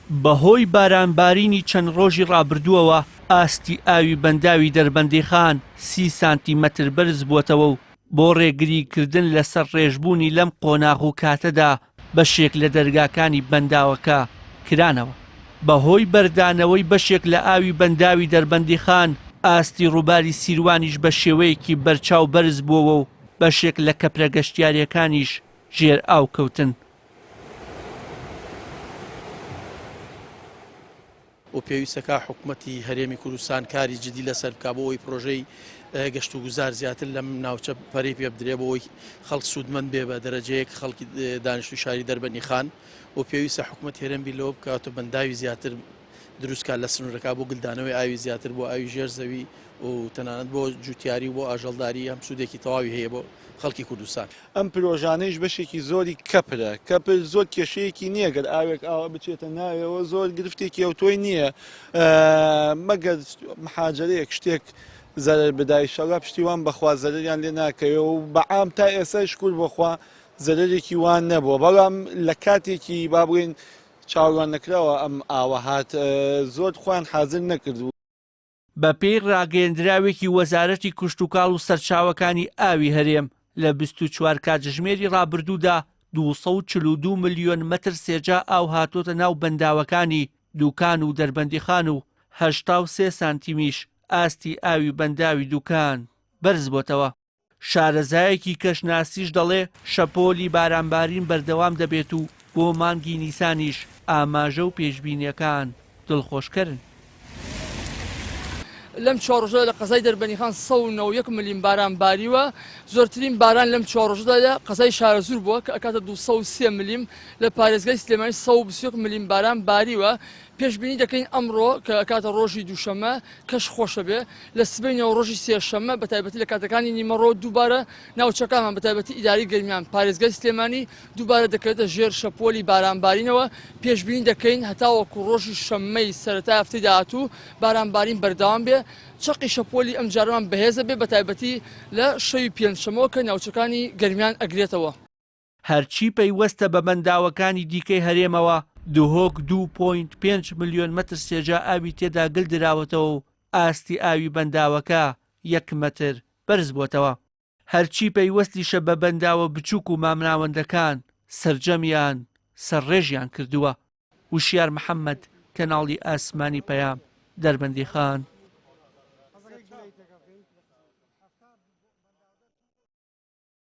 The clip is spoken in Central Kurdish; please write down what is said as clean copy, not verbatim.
بەهۆی بارانبارینی چەند ڕۆژی ڕابردووەوە ئاستی ئاوی بەنداوی دەربەندیخان سی سانتیمەتر بەرزبووەتەوە و بۆ ڕێگریکردن لە سەرڕێژبوونی لەم قۆناغ و کاتەدا بەشێک لە دەرگاکانی بەنداوەکە کرانەوە. بەهۆی بەردانەوەی بەشێک لە ئاوی بەنداوی دەربەندیخان، ئاستی ڕووباری سیروانیش بە شێوەیەکی بەرچاو بەرزبووەوە و بەشێک لە کەپرە گەشتیارییەکانیش ژێر ئاو کەوتن. و پێویستەکا حکومەتی هەرێمی کوردستان کاری جدی لەسەر بکا بۆ ئەوەی پرۆژەی گەشتوگوزار زیاتر لەم ناوچە پەرەی پێ بدرێ بۆ ئەوەی خەڵک سوودمەند بێ بە دەرەجەیەک خەڵکی دانیشتوی شاری دەربەندیخان و پێویستە حکومەت هەرێم بیر لەوە بکات و بەنداوی زیاتر دروستکات لە سنوورەکە بۆ گلدانەوەی ئاوی زیاتر بۆ ئاوی ژێر زەوی و تەنانەت بۆ جوتیاری و بۆ ئاژەڵداری هەم سوودێکی تەواوی هەیە بۆ خەڵکی کوردستان. ئەم پرۆژانەیش بەشێکی زۆری کەپرە، کەپر زۆر کێشەیەکی نییە گەر ئاوێک ئاوا بچێتە ناوێەوە زۆر گرفتێکی ئەوتۆی نییە مەگەر محاجەرەیەک شتێک زەرەر بدا ئیشەڵا پشتیوان بەخوا زەرەریان لێ ناکەوێ و بەعام تا ئێستا شکور بۆخوا زەرەرێکی وان نەبووە بەڵام لە کاتێکی با بڵێین چاوەڕوان نەکراوە ئەم ئاوە هات زۆر خۆیان حازر نەکردبوو. بەپێی ڕاگەیەندراوێکی وەزارەتی کشتوکاڵ و سەرچاوەکانی ئاوی هەرێم، لە 24 کاتژمێری ڕابردوودا 242 ملیۆن مەتر سێجا ئاو هاتۆتە ناو بەنداوەکانی دوکان و دەربەندیخان و 83 سانتیمیش ئاستی ئاوی بەنداوی دوکان بەرزبۆتەوە. شارەزایەکی کەشناسیش دەڵێ، شەپۆلی بارانبارین بەردەوام دەبێت و بۆ مانگی نیسانیش ئاماژە و پێشبینییەکان دڵخۆشکەرن. لەم چوار ڕۆژەدا لە قەزای دەربەندیخان 191 ملیم باران باریوە، زۆرترین باران لەم چوار ڕۆژەدا لە قەزای شارەزوور بووە کە ئەکاتە 203 ملیم، لە پارێزگای سلێمانی 121 ملیم باران باریوە، پێشبینی دەکەین ئەمڕۆ کە ئەکاتە ڕۆژی دووشەممە کەش خۆشەبێ، لە سبەینەوە ڕۆژی سێشەممە بە تایبەتی لە کاتەکانی نیمەڕۆ دووبارە ناوچەکانمان بە تایبەتی ئیدارەی گەرمیان پارێزگای سلێمانی دووبارە دەکەوێتە ژێر شەپۆلی بارانبارینەوە، پێشبینی دەکەین هەتاوەکو ڕۆژی شەممەی سەرەتای هەفتەی داهاتوو بارانبارین بەردەوام بێ، چەقی شەپۆلی ئەمجارەمان بەهێزە بێ بە تایبەتی لە شەوی پێنجشەممەوە کە ناوچەکانی گەرمیان ئەگرێتەوە. هەرچی پەیوەستە بە بەنداوەکانی دیکەی هەرێمەوە، دهۆک 2.5 ملیۆن مەتر سێجا ئاوی تێدا گل دراوەتەوە و ئاستی ئاوی بەنداوەکە یەک مەتر بەرزبووەتەوە. هەرچی پەیوەستیشە بە بەنداوە بچووک و مامناوەندەکان، سەرجەمیان سەرڕێژیان کردووە. وشیار محەمەد، کەناڵی ئاسمانی پەیام، دەربەندیخان.